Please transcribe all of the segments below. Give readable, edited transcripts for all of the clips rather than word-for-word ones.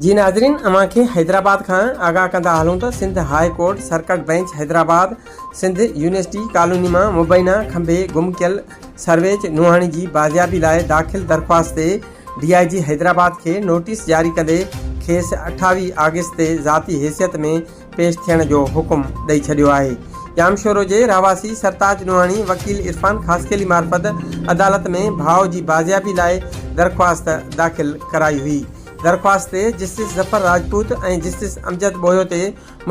جي ناظرين اوهان کي حيدرآباد کان آگاهه ڪندا هلون ته Sindh high court circuit bench Hyderabad Sindh university colony مان مبينا کنڀي گم ڪيل سرويچ نوحاڻي جي بازيابي لاء داخل درخواست تي ڊي I جي حيدرآباد کي نوٽيس جاري ڪندي کيس 28 آگسٽ تي ذاتي حيثيت ۾ پيش ٿيڻ جو حڪم ڏئي ڇڏيو آهي. ڄامشورو جي رهواسي سرتاج نوحاڻي وڪيل عرفان خاصخيلي معرفت عدالت ۾ ڀاء جي بازيابي لاء درخواست داخل ڪرائي هئي. درخواست تي جسٽس ظفر راجپوت ۽ جسٽس امجد ٻوهيو تي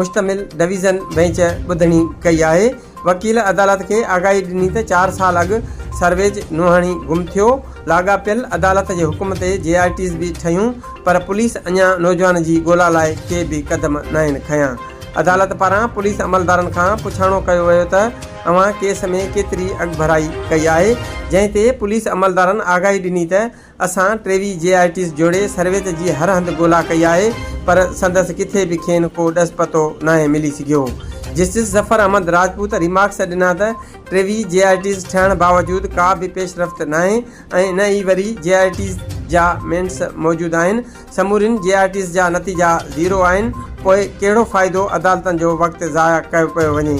مشتمل ڊويزن بئنچ ٻڌڻي ڪئي آهي. وڪيل عدالت کي آگاهي ڏني ته چار سال اڳ سرويچ نوحاڻي گم ٿيو، لاڳاپيل عدالت جي حڪم تي جي آء ٽيز به ٺهيون پر پوليس اڃا نوجوان جي ڳولا لاء ڪي به قدم ناهن کنيا. عدالت پاران پوليس عملدارن کان پڇاڻو ڪيو ويو ته اوهان ڪيس ۾ ڪيتري اڳڀرائي ڪئي آهي، جنهن تي پوليس عملدارن آگاهي ڏني ته اسان 23 جي آء ٽيز جوڙي سرويچ جي هر هنڌ ڳولا ڪئي آهي پر سندس ڪٿي به کين ڪو ڏس پتو ناهي ملي سگهيو. جسٽس ظفر احمد راجپوت ريمارڪس ڏنا ته 23 جي آء ٽيز ٺهڻ باوجود ڪا به پيش رفت ناهي ۽ نه ئي وري جي آء ٽيز جا مينٽس موجود آهن، سمورين جي آء ٽيز جا نتيجا زيرو آهن پوء ڪهڙو فائدو عدالتن جو وقت ضايع ڪيو پيو وڃي.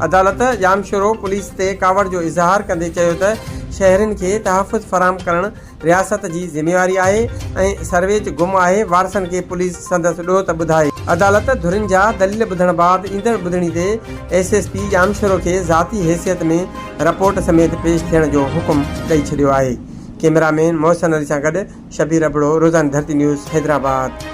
عدالت ڄامشورو پوليس تي ڪاوڙ جو اظهار ڪندي چيو ته شهرين کي تحفظ فراهم ڪرڻ رياست جي ذميواري آهي ۽ سرويچ گم آهي وارثن کي پوليس سندس ڏوهه ته ٻڌائي. عدالت ڌرين جا دليل ٻڌڻ بعد ايندڙ ٻڌڻي تي ايس ايس پي ڄامشورو کي ذاتي حيثيت ۾ رپورٽ سميت پيش ٿيڻ جو حڪم ڏئي ڇڏيو آهي. ڪئميرا مين محسن علي سان گڏ شبير ابڙو، روزاني ڌرتي نيوز، حيدرآباد.